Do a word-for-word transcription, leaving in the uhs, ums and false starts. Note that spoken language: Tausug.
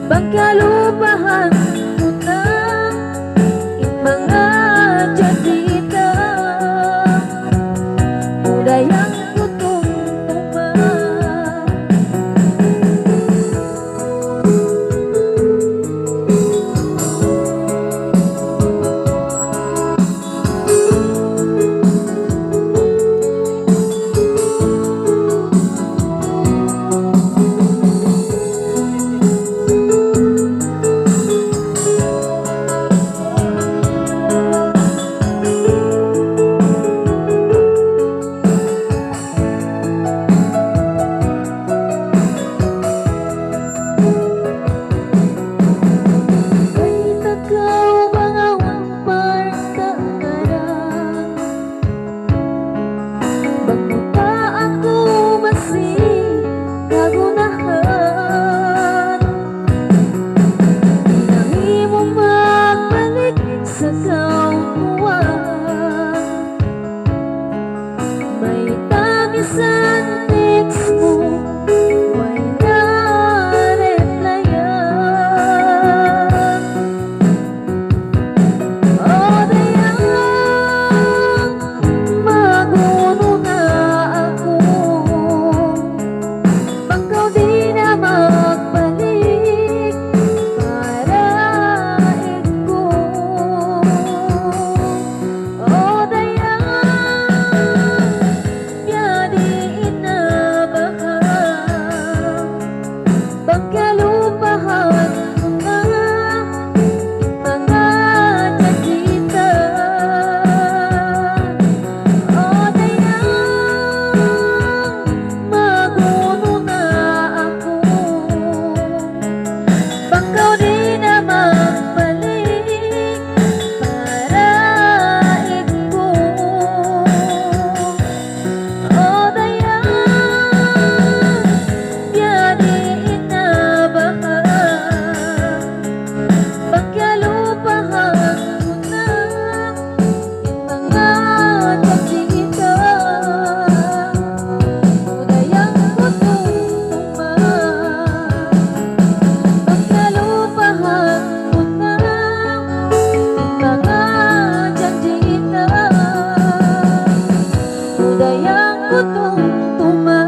Bang kalupahan mu na in manga janji' ta, udayang ku tumtuma. Mayta' kaw bang awn parkala', bang mu pa aku masi kagunahan, di' na mu magbalik sa kautuan. Mayta' misan text mu, way na replyan. O dayang, mag-unu na aku, bang kaw di' na magbalik para iku. O dayang, biya' diin na baha', bang kalupahan mu na in manga janji' ta. O dayang, mag-unu na aku, bang kaw di' na magbalik para iku. O dayang, biya' diin na baha', bang kalupahan mu na in manga janji' ta. Udayang ku tumtuma, bang kalupahan mu na in manga janji' ta. Udayang ku tumtuma.